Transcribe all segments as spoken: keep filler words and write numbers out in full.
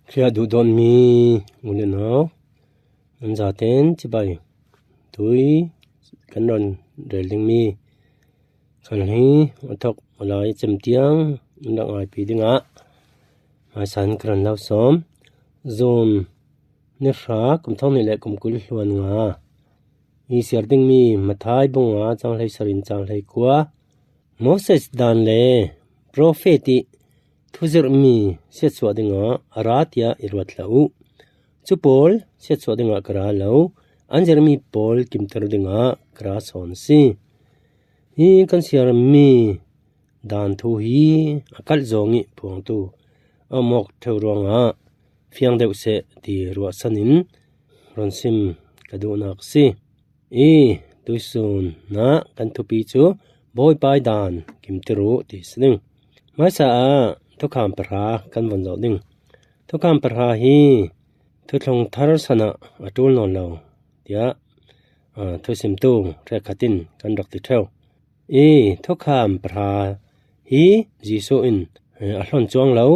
Khrih ah duhdawnmi u le nau, nan zaten cibai tui kan rawn rel ding mi khal hi a thawk a lai chem tiang in rak ngaipui dingah hmaisan ka rawn lo sawm. June ni hra, kum thawng hnih leh kum kul hluan nga i siar ding mi Mathai bung nga chang hleisarih in chang hleikua. Moses dan le profet i thuzirh mi siatsuah dingah a ra tia i ruat hlah u. Chu pawl siatsuah dingah ka ra lo, an zirh mi pawl kimtir dingah ka ra sawn si. Hi kan siar mi dan thu hi a kalh zawng i phuangtu a mawk theu ruangah fiang deuh seh ti ruahsan in rawn sim ka duhnak si. I tuisun ah kan thupi chu Bawipa i dan kimtir u ti si ding. Hmaisa ah thukham pahra kan vun zoh ding. Thukham pahra hi thuthlung thar sanah a tul nawn lo tia, a, thusimtu hrekkhat in kan rak ti theu. I thukham pahra hi Jesu in, eh, a hlawn chuang lo.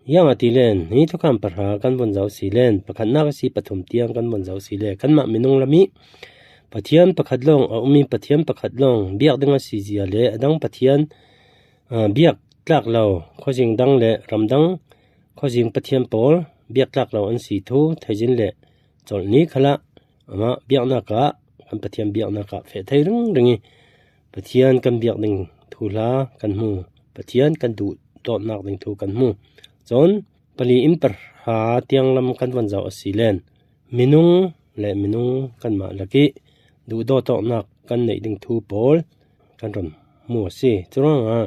Ziangahtile hi thukham pahra kan vun zoh si len, pakhatnak a si pathum tiang kan vun zoh si le, kanmah minung lam i Pathian pakhat lawng a um i, Pathian pakhat lawng biak ding a si zia le, a dang Pathian, a, biak tlak lo khuazing dang le ram dang khuazing pathian pawl biak tlak lo an si thu theizin le chawlh ni khalah amah biaknak ah, kan Pathian biaknak ah feh thei ringring i, Pathian kan biak ding thu hla kan hmu, Pathian kan duhdawtnak ding thu kan hmu. Chuan pali in pahra tiang lam kan vun zoh a si len, minung le minung kanmah lak i duhdawtawhnak kan neih ding thu pawl kan rawn hmu a si. Churuangah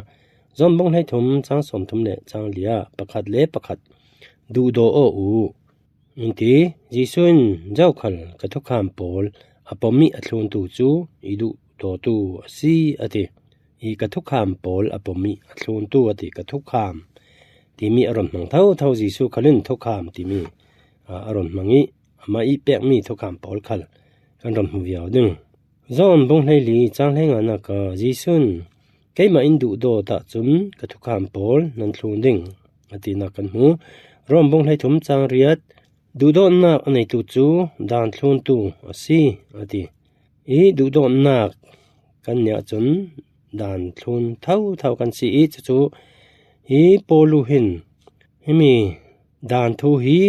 John bung hleithum chang sawmthum leh chang li ah pakhat le pakhat duhdaw aw u, in ti. Jesu in, zokhal ka thukham pawl a pawm i a thluntu chu i duhdawtu a si, a ti. I ka thukham pawl a pawm i a thluntu a ti, ka thukham timi a rawn hmang tho tho. Jesu khal in thukham timi, a, a rawn hmang i, amah i pek mi thukham pawl khal kan rawn hmu viau ding. John bung hleili chang hleinganak ah Jesu in, keimah in duhdawt ah chun ka thukham pawl nan thlun ding, a tinak kan hmu. Rom bung hleithum chang riat, duhdawtnak a neitu chu dan thluntu a si, a ti. I duhdawtnak kan nih ah chun dan thlun tho tho kan si i, chu chu hi Paulu hin hemi dan thu hi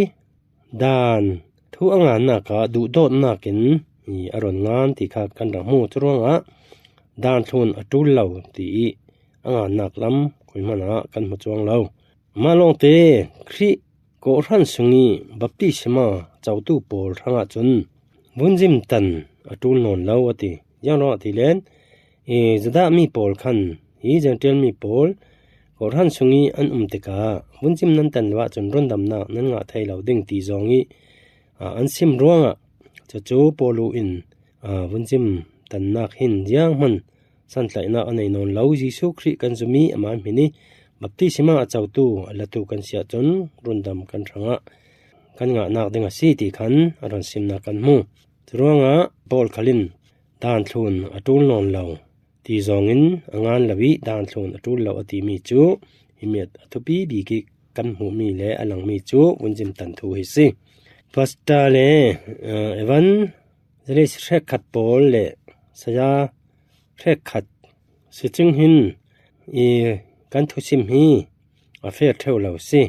dan thu a ngannak ah duhdawtnakin i a rawn ngan ti kha kan rak hmu. Churuangah dan thlun a tul lo ti i a ngannak lam khui hmanah kan hmu chuang lo. Mah lawngte Khrih kawhhran sung i baptisma chotu pawl hrangah chun vunzim tan a tul nawn lo, a ti. Ziang ruangah ti len, i, Juda mi pawl khan, i, Jentail mi pawl kawhhran sung i an um tikah vunzim nan tan lo ah chun rawn damnak nan ngah thei lo ding ti zawng i, a, an sim ruangah chu chu Paulu in, a, vunzim tannak hin ziang hman santlaihna a nei nawn lo. Jesu Khrih kan zum i amah hmin i baptisma a chotu a latu kan si ah chun rundam kan hrangah kan ngahnak ding a si ti khan a rawn simna kan hmu. Churuangah Paul khalin dan thlun a tul nawn lo ti zawngin a ngan lo i dan thlun a tul lo a timi chu himi a thupi bik i kan hmuh mi le a lang mi chu vunzim tan thu hi si. Pastor le, eh, Evan Zelis hrekkhat pawl le saya hrekkhat si ching hin i kan thusim hi a fair theu lo si.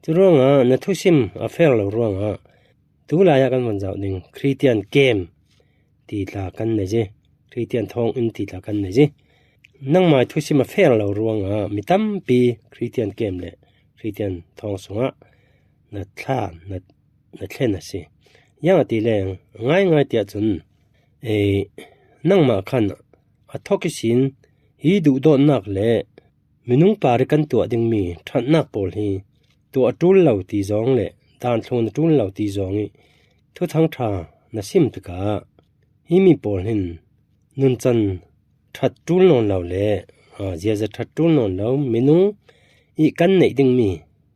Churuangah na thusim a fair lo ruangah tulaiah kan vun zauh ding Christian camp ti tla kan nei zi, Christian thawng in ti tla kan nei zi. Nangmai thusim a fair lo ruangah mi tampi Christian camp le Christian thawng sungah na thla na, na thlen a si. Ziang a ti leng ngai ngai tiah chun, ei, nangmah khan a thawk i sin hi duhdawtnak le minung par i kan tuah ding mi ṭhatnak pawl hi tuah a tul lo ti zawng le dan thlun a tul lo ti zawng i thuthang ṭha na sim tikah hi mi pawl hin nunchan ṭhat tul nawn lo le, a, ziaza ṭhat tul nawn lo minung i kan neih ding mi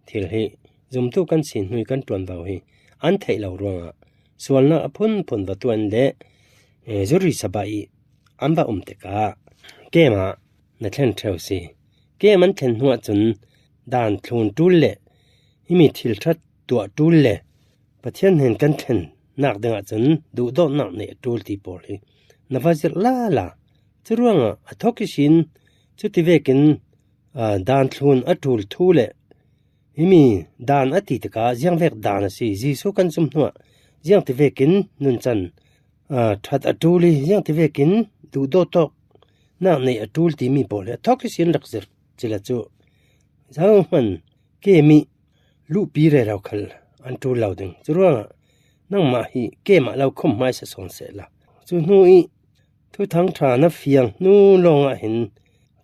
thil hi zumtu kan sin hnu i kan ṭuan vau hi an theih lo ruangah sualnak a phun phun va tuan le, e, zuri saba i an va um tikah camp ah na thlen theu si. Camp an thlen hnuah chun dan thlun tul le himi thil ṭhat tuah ṭul le Pathian hnen kan thlennak dingah cun duhdawtnak neih a ṭul ti pawl hi na va zirh lala. Curuangah a thawk ihsin cuti vekin, aa, daan thlun a ṭul thu le himi daan a ti tikah ziangvek daan a si, Jesuh kan zum hnuah ziangti vekin nuncan, aa, ṭhat a ṭul i ziangti vekin duhdawtawknak neih a ṭul timi pawl hi a thawk ihsin rak zirh cila cu zohman kem i luhpi rero khal an ṭul lo ding. Curuangah nangmah hi kem ah lo khum hmaisa sawn sehla. Cu hnu i Thuthang ṭha na fiang hnu lawngah hin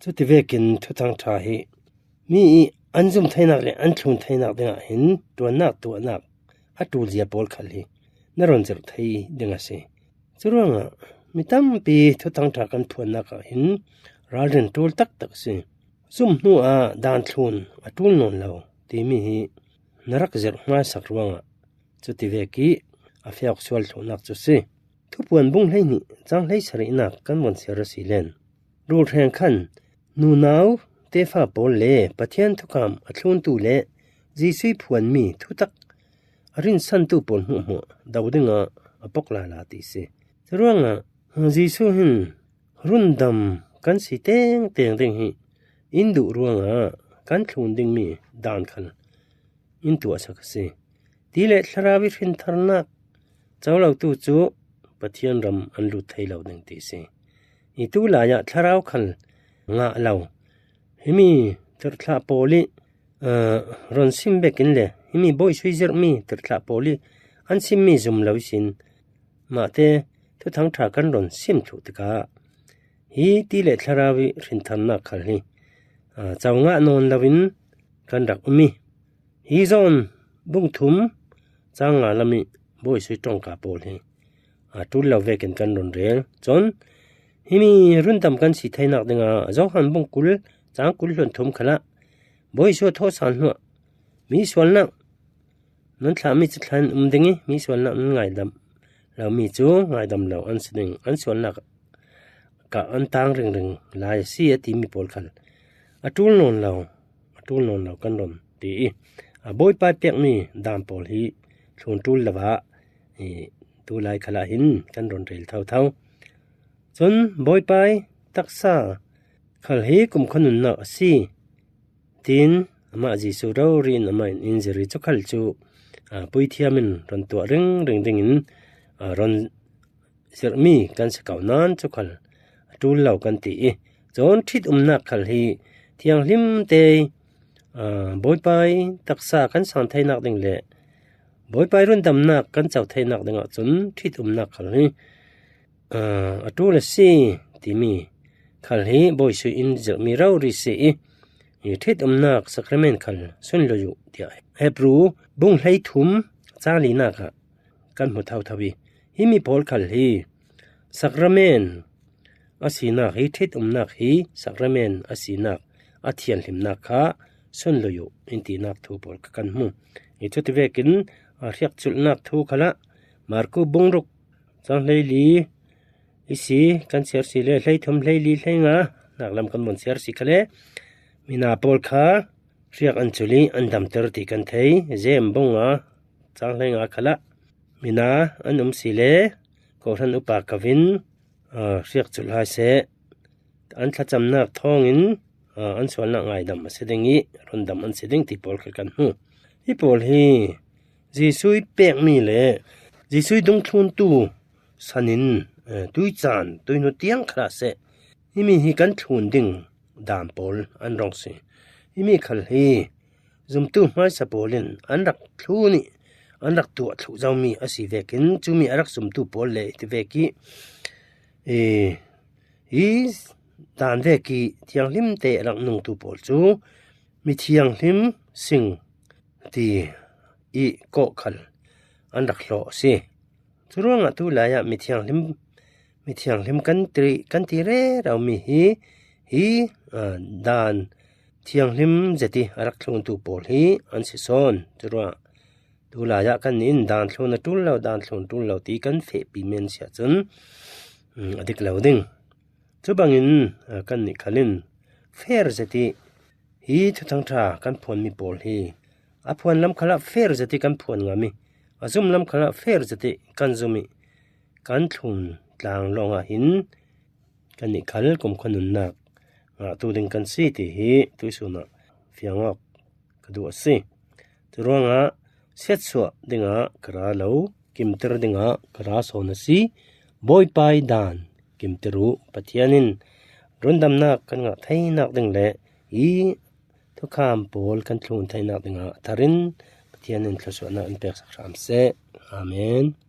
cuti vekin Thuthang ṭha hi mi i an zum theinak le an thlun theinak dingah hin ṭuannak tuahnak a ṭulzia pawl khal hi na run zirh thei ding a si. Curuangah mi tampi Thuthang ṭha kan phuannak ah hin ralrin ṭul taktak a si. Zum hnu ah daan thlun a ṭul nawn lo timi hi na rak zirh hmaisak ruangah cuti vek i a fiauk sual thluhnak cu si. Thupuan bung hleihnih cang hleisarihnak kan von siar a si len. Rulhreng khan nunau tefa pawl le Pathian thukam a thluntu le Jesuh phuanmi thutak a rinsantu pawl hmuahhmuah do dingah a pok lala ti si. Curuangah Jesuh hin rundam kan si tengteng ding hi in duh ruangah kan thlun dingmi daan khal in tuahsak a si. Ti le thlarau i hrintharnak co lotu cu Pathian ram an lut thei lo ding ti si. I tu lai ah thlarau khal ngah lo himi tirhthlah pawl i, aa, ron sim bekin le himi bawi sui zirhmi tirhthlah pawl i an simmi zum lo ihsin mahte Thuthang ṭha kan ron sim thluh tikah hi ti le thlarau i hrintharnak khal hi, aa, co ngah nawn loin kan rak um i hi zawn bung thum cang nga lam i bawi sui ṭongka pawl hi a ṭul lo vekin kan run rel. Cun himi rundam kan si theinak dingah Johan bung kul cang kul hluan thum khalah bawi sui thawhsan hnuah mi sualnak nan thlahmi cu thlan um ding i mi sualnak nan ngaidam lomi cu ngaidam lo an si ding, an sualnak kah an tang ringring lai a si a timi pawl khal a ṭul nawn lo, a ṭul nawn lo kan run ti i a Bawipa pekmi daan pawl hi thlun ṭul lo ah i tu lai khalah hin kan run rel thotho. Cun Bawipa i taksa khal hi kumkhua nunnak a si tiin amah Jesuh rori in amah in in zirh i cu khal cu, aa, puithiam in run tuah ringring dingin, aa, run zirhmi kan si ko nain cu khal a ṭul lo kan ti i cun ṭhitumnak khal hi thianghlim te, aa, Bawipa i taksa kan sang theinak ding le Bawipa i rundamnak kan co theinak dingah cun ṭhitumnak khal hi, aa, a ṭul a si timi khal hi bawi sui in zirhmi rori si i, i ṭhitumnak sakrament khal sunlui uh tiah Hebru bung hleithum cang linak ah kan hmu thotho i himi pawl khal hi sakrament a sinak hi, ṭhitumnak hi sakrament a sinak a thianhlimnak kha sunlui uh in tinak thu pawl kha kan hmu. I cuti vekin a hriakculhnak thu khalah Marku bung ruk cang hleili i si kan siar si le hleithum hleili hleinga nak lam kan von siar si khale mina pawl kha hriak an culh i an damter ti kan thei. Jem bung nga cang hleinga khalah mina an um si le kawhhran upa kovin, aa, hriakculh hai seh an thlacamnak thawngin, aa, an sualnak ngaidam a si ding i rundam an si ding ti pawl kha kan hmu. Hi pawl hi Jesuh i pekmi le Jesuh i dungthluntu sanin, aa, tuicaan tuihnu tiang khalah seh himi hi kan thlun ding daan pawl an rung si. Himi khal hi zumtu hmaisa pawl in an rak thlun i an rak tuah thluh zomi a si vekin cumi a rak zumtu pawl le ti vek i, ee, hi daan vek i thianghlim te a rak nungtu pawl cu mithianghlim sing ti i kawh khal an rak hlawh a si. Curuangah tu lai ah mithianghlim, mithianghlim kan ti, kan ti rero mi hi, hi, aa, daan thianghlim zet i a rak thluntu pawl hi an si sawn. Curuangah tu lai ah kan in daan thlun a ṭul lo, daan thlun ṭul lo ti kan fehpi men si ahcun, um, a dik lo ding. Cu bangin, aa, kannih khal in fair zet i hi Thuthang ṭha kan phuanmi pawl hi a phuan lam khalah fer zet hi kan phuan ngam hi, a zum lam khalah fer zet hi kan zum hi. Kan thlun tlang lawngah hin kan nih khal kumkhua nunnak ngahtu ding kan si ti hi tuisunah fiang awk ka duh a si. Curuangah siatsuah dingah ka ra lo, kimtir dingah ka ra sawn a si. Bawipa i dan kimtir uh Pathian in rundamnak kan ngah theinak ding le i thukham pawl kan thlun theinak dingah a tharin Pathian in thluasuahnak in peksak hram seh. Amen.